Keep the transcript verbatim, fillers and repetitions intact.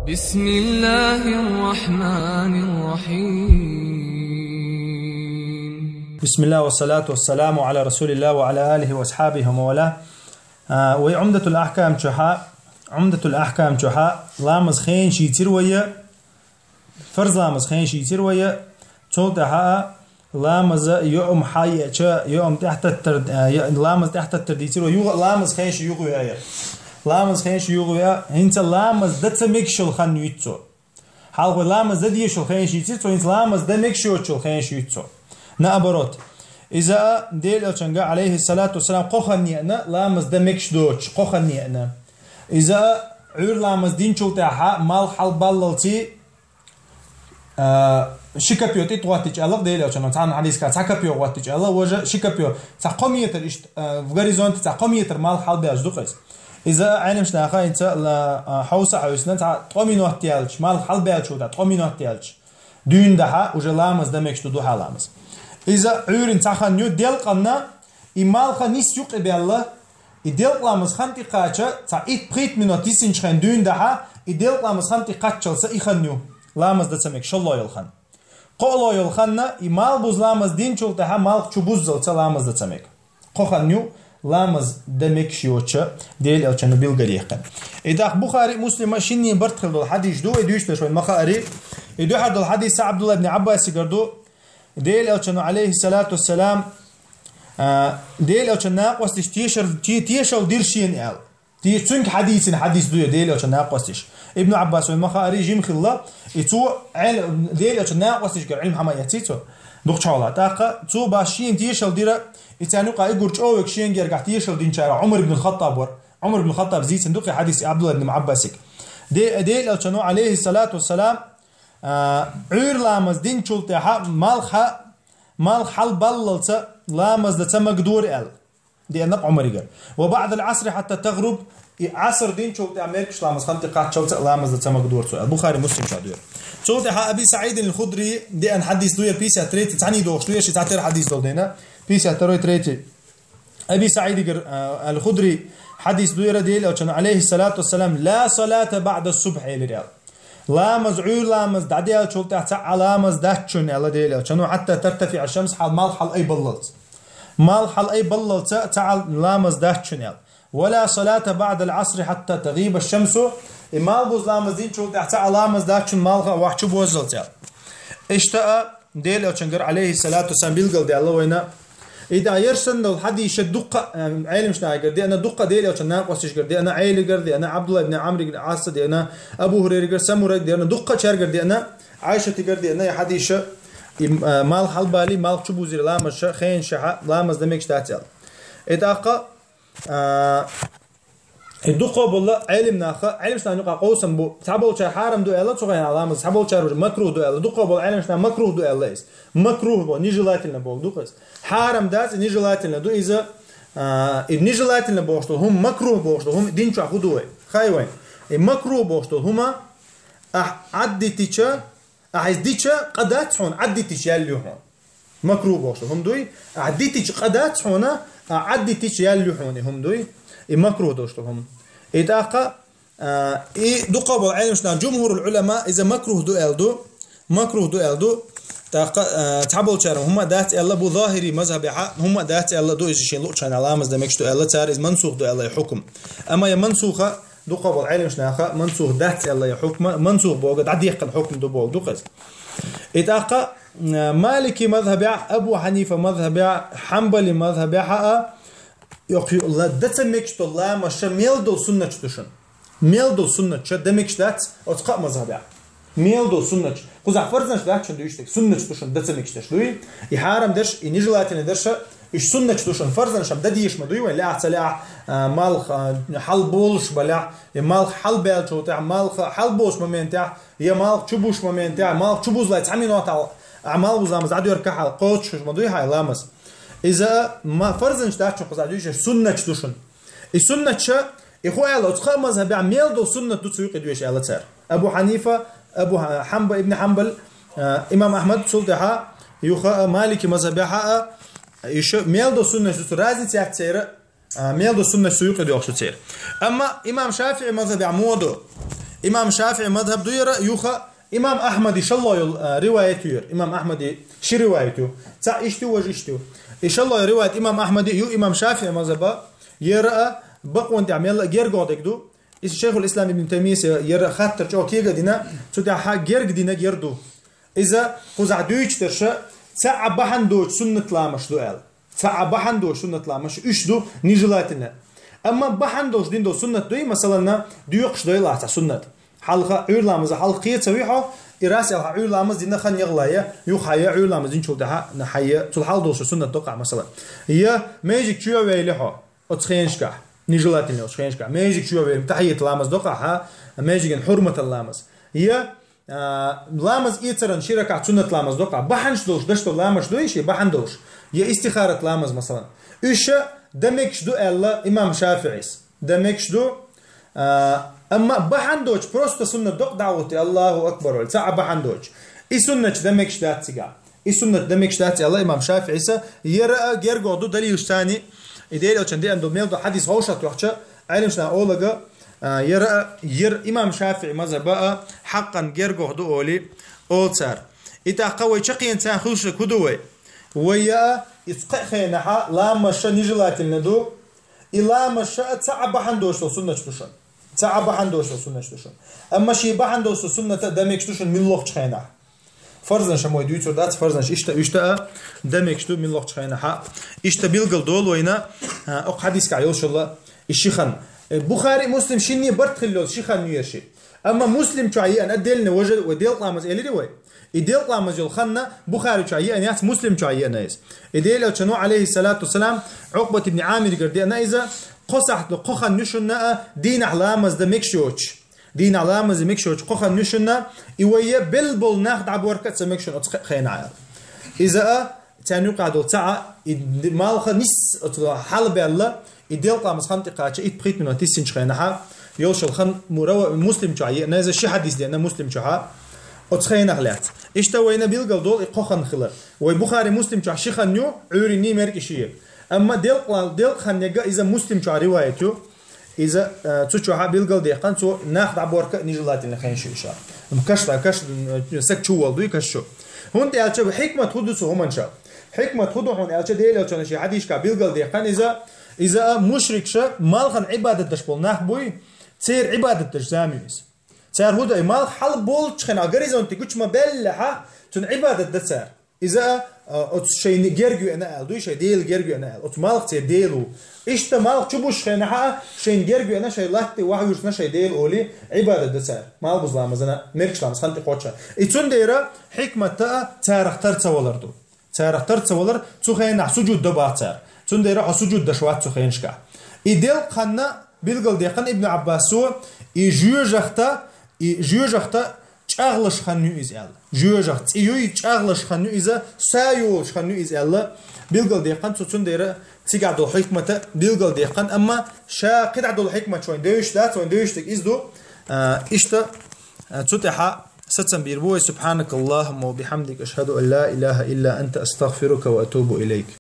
بسم الله الرحمن الرحيم. بسم الله والصلاة والسلام على رسول الله وعلى آله وأصحابه ومن والاه. А, вай Умдатул Ахкам чухьа, Умдатул Ахкам чухьа, ламаз хенш йийцир вай, фарз ламаз хенш йийцир вай, цул тӀехьа ламаз йоам хьайча, йоам тӀехтаттар, а, йо-, ламаз тӀехтаттар дийцир вай, юха ламаз хенш юха вай. Ламаз хенш юха вай, хӀинца ламаз да ца мегаш йола хан йийцар цо. Хьалха вай ламаз да дезаш йола хенш йийцар цо, хӀинца ламаз да мегаш йоацаш йола хенш йийцар цо. Наоборот. Иза а Даьла Элчанга, алейхиссалату вассалам, кхо хан яьнна, ламаз да мегаш доацаш, кхо хан яьнна. Иза а Ӏуйра ламаз динчул тӀехьа малх хьалбаллалца, а, ши копьё тӀе тӀагӀоттийча аьлар Даьла Элчано, цхьан хьадисага цхьа копьё гӀоттийча аьлар, важа ши копьё, цхьа кхо метр иштта, а, в горизонте цхьа кхо метр малх хьалбаьлча ду-кх из. Иза а Ӏилманча наха хӀинца ла-, а, хьовса а хьовсийна, цхьа ткъо минот яьлча, малх хьалбаьлча, ткъо минот яьлча, дуьйна дӀа-хьа уже ламаз да мегаш ду, духьа ламаз. Иза Ӏуйрийна цхьа хан ю, делкъанна и малх нийсса юкъе баьлча, и делкъа ламаз хан тӀе кхаьчача, цхьа итт-пхийтта минот йисинча хана дуьйна дӀа-хьа, и делкъа ламаз хан тӀе кхаччалца и хан ю, ламаз да ца мегаш, шоллагӀа йола хан. КхоалагӀа йола хан, и малх буза ламаз динчул тӀехьа малх чубуззалца ламаз да ца мег. Кхо хан ю, ламаз да мегаш йоацаш Даьла Элчано билгалъяьккхина. И тӀаккха Бухари, Муслима шинне барт хилла дола хьадис ду, вай дуьйцуш вайна ма хаарий. И дуьхьал дола хьадис Ӏабдулла ибн Ӏаббасагара ду, Даьла Элчано, алейхиссалату вассалам, а, Даьла Элчан накъостий тешар-, те-, тешал дир шена аьлла. Те-, цунга хьадийцина хьадис ду ер, Даьла Элчан накъостий. Ибн Ӏаббас, вайна ма хаарий, жима хилла, и цо Ӏел-, Даьла Элчан накъостийгара Ӏилма хьа ма эцций цо, дукха чӀоагӀа. ТӀаккха цо баш шена тешал дира, и царна юкъа уггар чӀоагӀа шен гергахь тешал динчарех Ӏумар ибн Хаттаб вар. Ӏумар ибн Хаттаба зийцина ду-кх из хьадис Ӏабдулла ибн Ӏаббасага. Де-, Даьла Элчано, алейхиссалату вассалам, а, Ӏуйра ламаз динчул тӀехьа малх хьа-, малх хьалбаллалца ламаз да ца мег дора аьлла. Деана-кх Ӏумарагара. «وبعد العصر حتى تغرب», и Ӏаср динчул тӀехьа меркаш ламаз хан тӀе кхаччалца ламаз да ца мег дора цо аьлла. Бухари, Муслим чу ду ер. Цул тӀехьа Аби СаӀид аль-Худрий деана хьадис ду ер, пятьдесят третий, цхьанне догӀуш ду ер, ши цхьатера хьадис дола деана, пятьдесят второй, третий. Аби СаӀидагара, а, аль-Худрий хьадис ду ер, Даьла Элчано, алейхиссалату вассалам, «لا صلاة بعد الصبح», аьлар аьлла. Ламаз, Ӏуйра ламаз дӀадаьлчул тӀехьа цхьа а ламаз дац шун аьлла Даьла Элчано, «حتى ترتفع الشمس», хьал-, малх хьалайбаллалца. Малх хьалайбаллалца цхьа а ламаз дац шун аьлла. «ولا صلاة بعد العصر حتى تغيب الشمس». И малх буза ламаз динчул тӀехьа цхьа а ламаз дац шун малх а вахь чубуззалца аьлла. Иштта а Даьла Элчангара, алейхиссалату вассалам, билгалдаьлла вайна. И тӀаккха ер санна дола хьадисаш дуккха, э, Ӏилманчагара деана, дуккха Даьла Элчан накъостийшкара деана, Ӏелигара деана, Ӏабдулла ибн Ӏамр ибн Ӏаса деана, Абу Хурайрагара, Самурайгара деана, дуккхачаргара деана, Ӏайшатагара деана, и хьадисаш, и, э, малх хьалбале, малх чубузийя ламаз ша, хенаш ша, ламаз да мегаш дац аьлла. И тӀаккха А, и дукха бола Ӏилман наха, Ӏилманча наха юкъа къовсам бу, цхьаболчар хьарам ду аьлла, цу хенахь ламаз, цхьаболчар уже макрух ду аьлла, дукха бола Ӏилманча наха макрух ду аьлла из. Макрух бо, нежелательно бо ду-кх из. Хьарам дац, нежелательно ду из. А, и нежелательно бохуш дола хӀума, макрух бохуш дола хӀума дин чохь хӀун ду вай? Хай вай. И макрух бохуш дола хӀума, ахь Ӏаддитича, ахь иза дича къа дац хьуна, Ӏаддитича ял ю хьуна. Макрух бохуш дола хӀума дуй, ахь дитича къа дац хьуна, ахь Ӏаддитича ял ю хьуна и хӀума дуй. И макрух долуш дола хӀума. И тӀаккха, а, и дукха бола Ӏилманча наха, джумхурул Ӏулама, иза макрух ду аьлла ду, макрух ду аьлла ду. ТӀаккха, а, цхьаболчара хӀума дац аьлла бу, захири мазхабехьа хӀума дац аьлла ду, иза шен луъучу хенахь ламаз дан мегаш ду аьлла, цара иза мансух ду аьлла и хӀукм. Амма я мансуха, дукха бола Ӏилманча наха мансух дац аьлла я хӀукма, мансух бохург дӀадехкина хӀукм ду бохург ду-кх иза. И тӀаккха, м, Малики мазхабехь, Абу Хьанифа мазхабехь, Хьанбали мазхабехьа а, йокху ла-, дан ца мегаш дола ламаз ша мел дола суннаташ ду шуна. Мел дола суннаташ ша дан мегаш дац оцу кхаа мазхабехь. Мел дола суннаташ. Кхузахь фарзанаш дац шуна дуьйцуш дерг, суннаташ ду шуна дан ца мегаш дерш дуй. И хьарам дерш, и нежелательно дерш, уьш суннаташ ду шуна, фарзанаш дан дезаш ма дуй вайн, лаьа ца лаьа, а, малх, а, хьалболуш балехь, я малх хьалбаьллачул тӀехьа, малх хьалболуш моментехь, я малх чубуш моментехь, малх чубузлай цхьа минотахь, а, малх буза ламаз дӀадоьркахь, кхочушуш ма дуй хьайн ламаз. Иза ма фарзанаш дац шуна кхузахь дуьйцуш, суннаташ ду шуна. И суннаташ, и хӀун аьлла, оцу кхаа мазхабехь мел дола суннат ду цу юкъе доьшуш аьлла цара. Абу Хьанифа, Абу Хьа-, Хьанба-, Ибн Хьанбал, а, имам Ахьмад, цул тӀаьхьа юха а Малики мазхабехьа а, иша мел дола суннаташ ду цу, разница яц церан, а, мел дола суннаташ цу юкъе доьхуш ду церан. Амма имам ШафиӀи мазхабехь муха ду, Имам ШафиӀи мазхаб ду яра, юха имам Ахьмади шалло йола, а, риваят ю яра. Имам Ахьмади ши риваят ю. Цхьаъ иштта ю, важа иштта ю. И шалло йола риваят имам Ахьмади ю, имам ШафиӀи мазхаба яра а, бакъонна тӀехь мелла а гергогӀ дерг ду. Иза Шайхул Ислам Ибн Таймийяс яра хаттар чӀоагӀа кега дина, цу тӀехь герга динарг яра ду. Иза кхузахь дуьйцуш дарша, цхьа а бахьана доцу суннат ламазаш ду аьлла. Цхьа а бахьана доцу суннат ламазаш, уьш ду нежелательно. Амма бахьана долуш дина долу суннат дуй, масалан, доькъуш дойла цхьа суннат. Хьалха Ӏуьйра ламаза хьалха кхе ца ви хьо, и рас аьлла Ӏуьйра ламаз дина хан ягӀлая, юха хьая Ӏуьйра ламаз динчул тӀаьхьа хьая, цул хьал долуш суннат доккхахь, масалан. Я межиг чу вейли хьо, оцу хенашкахь, нежелательно оцу хенашкахь. Межиг чу вейли, тахьият ламаз доккхахь, межиган хьурматан ламаз. Я а, ламаз эцаран ши ракаӀат суннат ламаз доккхахь. Бахьанаш долуш, даш долу ламазаш дуй ши, бахьана долуш. Я истихарат ламаз, масалан. Уьш дан мегаш ду аьлла имам ШафиӀис. Дан мегаш ду, а, амма бахьана доцу просто суннат доккха дӀагӀутти, Аллаху акбар, олий, цхьа а бахьана доцу. И суннаташ дан мегаш дац цигахь. И суннат дан мегаш дац аьлла имам ШафиӀиса, яра а гергогӀ ду далилаш цани, и Делан Элчан деана ду мел ду хьадис хьовшахтохча, Ӏелимаш нах олага, а, яра а, яра имам ШафиӀи мазхаба а хьакъан гергогӀ ду олий, олу цара. И тӀаккха вай чаккхенца хуьлуш хӀун ду вай? Вай я а, иза кхаа хенахьа ламазша нежелательно ду, и ламазша а цхьа а бахьана доцу суннаташ ду шуна. Цхьа а бахьана доцу суннаташ ду шуна. Амма ши бахьана доцу сунната дан мегаш ду шуна муьлххачу хенахь. Фарзанаш ма вай дуьйцур дац, фарзанаш иштта, иштта а, дан мегаш ду муьлххачу хенахьа. Иштта билгал долу вайна, а, окху хьадискахь йолушалла и ши хан. Э, Бухари, Муслим шинне барт хилла йолу ши хан ю яра ши. Амма Муслим чохь еана, отдельно важа вай делкъа ламаз элира вай. И делкъа ламаз йолу ханна Бухари чохь еана яц, Муслим чохь еана иза. И Делан Элчано, алейхиссалату вассалам, Укъбат ибн Амиргара деана иза, кхо сахьт ду, кхо хан ю шуна а, дийнахь ламаз дан мегаш йоцуш. Дийнахь ламазе мегаш йоцу кхо хан ю шуна, и вай я белла болу нах дӀаборка а ца мегаш шуна оцу кхе-, хенахь аьлла. Иза а, царна юкъахь долу цхьа а, и ди-, малха нис оцу хьалабаьлла, и делкъа ламаз хан тӀекхача, итт-пхийтта минот йиссинчу хенахьа, йолушалла хан мура ва Муслим чохь еана, иза ши хьадис деана Муслим чохьа, оцу хенах лаьцна. Иштта вайна билгал долу и кхо хан хилар. Вай Бухари, Муслим чохь ши хан ю, Ӏуьйрий мерг и шиерг. Амма делкъа, делкъа хан яга иза Муслим чохь риваят ю, Иза, э, цу чохьа билгал дехкан, цо нах дӀаборка а нежелательно хенаш ю иша. Каш да, каш, э, саг чу волу дуй, каш чу. ХӀунда аьлча хьикмат хӀун ду цу хӀуманша? Хьикмат хӀун ду хьуна аьлча, Делан Элчано шен хьадийшка билгал дехкан иза, иза а мушрикша малхан Ӏибадат даш болу нах буй, церан Ӏибадат даш зама ю иза. Цара хӀун дай, малх хьал болчу хенахь, горизонте гучу ма беллехьа, цунна Ӏибадат дан цара. Иза а, а, оцу шайна герга веана аьлла дуй, шайн Дела герга веана аьлла. Оцу малх церан Дела ву. Иштта малх чу буш хенахьа, шайна герга веана, шайн латте вахьуьрсна шайн Дела олий, Ӏибадат дан цара. Малх буза ламазана, мергаш ламаз хан тӀе кхоччан. И цундела хьикматта а царах тар ца валар ду. Царах тар ца валар, цу хенахь суджуд дан бац цара. Цундела хьо суджуд даш вац цу хенашкахь. И делкъа ханна билгал дехкан Ибн Ӏаббасо, и жоьжахта, и жоьжахта чӀагӀлаш хан ю иза аьлла. Жоьжахта цӀе юй, чӀагӀлаш хан ю иза, са йолуш хан ю иза аьлла. Билгал дехкан цу цундела цигахь долу хьикмата билгал дехкан, амма ша кхидӀа долу хьикмат вайн девзаш дац, вайн девзаш дерг иза ду. А, иштта, а, цу тӀехьа сацам бийр бу вай. سبحانك اللهم وبحمدك، أشهد أن لا إله إلا أنت، أستغفرك وأتوب إليك.